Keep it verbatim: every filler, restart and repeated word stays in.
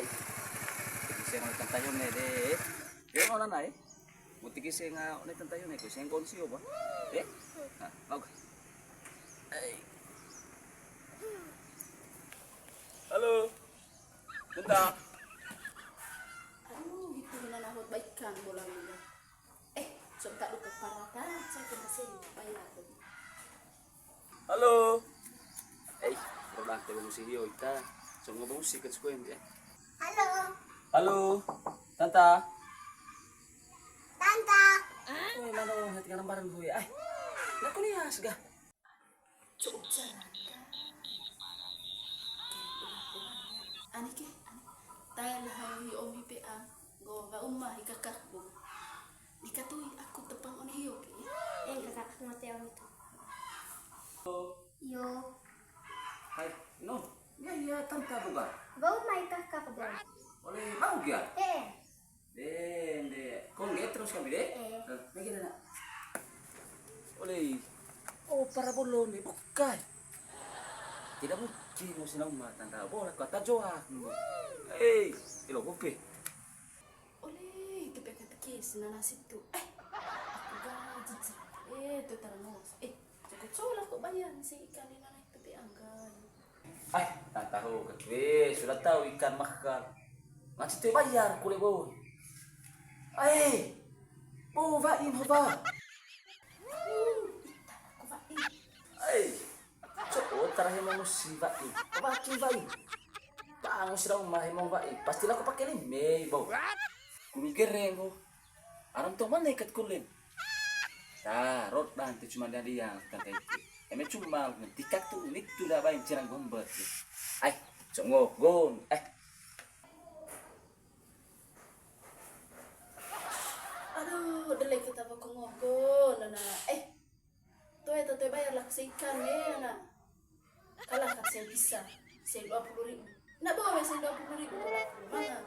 Tiki seng one tanta Yone de. Dia mau nana, eh? Mau tiki seng, ah, one tanta Yone ko seng kon sio ba. Eh? Nah, mau. Eh. Halo. Tanta. Aduh, gitu nana hot baikan bola liga. Eh, coba tak lupa parata, saya kena sini, bayar tuh. Halo. Eh, roda te bangun sini yo ita. Semua bangun sih ke sekolah ya. Halo. Halo. Tanta. Tanta. Oh, mana orang hati kan bareng gue. Eh, nak kuliah sega. Cuk, jarang. Ani ke, ani. Tae lah hau hi om hi pe ang. Go ba uma hi kakak bu. Dikatui aku tepang one hio ke. Eh, kakak mate om itu. Yo. Hai, no. Ya, ya, tanta buka. Ba uma hi kakak bu. Oleh bau dia? Eh. Deh, deh. Kau nggak terus kami deh? Eh. Eh, lagi ada nak. Oleh. Oh, para bolon nih, bukan. Tidak mungkin mau senang mah tanta bola kata joak. Eh, ilo kopi. Oleh, itu pengen teki senana situ. Eh, aku gaji. Eh, itu terang. Eh, cukup solah kok bayar si ikan ini naik tapi anggai. Ai, tak tahu, katue sudah tahu ikan mahal. Ngan si tue bayar kule, boy. Ai, bo, wain, ho, ba. Ai, cok, oh, terakhir mau si wain. Wain, wain. Bangun sudah rumah, mau wain. Pasti laku pakai lime, bo. Kulu gereng, bo. Aram to mana ikat kulen? Tarot dan tu cuma dari yang kan kayak itu. Eme cuma tikak tu unik tu dah bain cirang gombet. Ai, congok gong. Eh. Aduh, delay kita bakal ngogo nana. Eh. Toe, toe, toe bayar lah si ikan ya, nak. Kalah kan saya bisa, saya dua puluh ribu. Nak bawa saya dua puluh ribu, mana?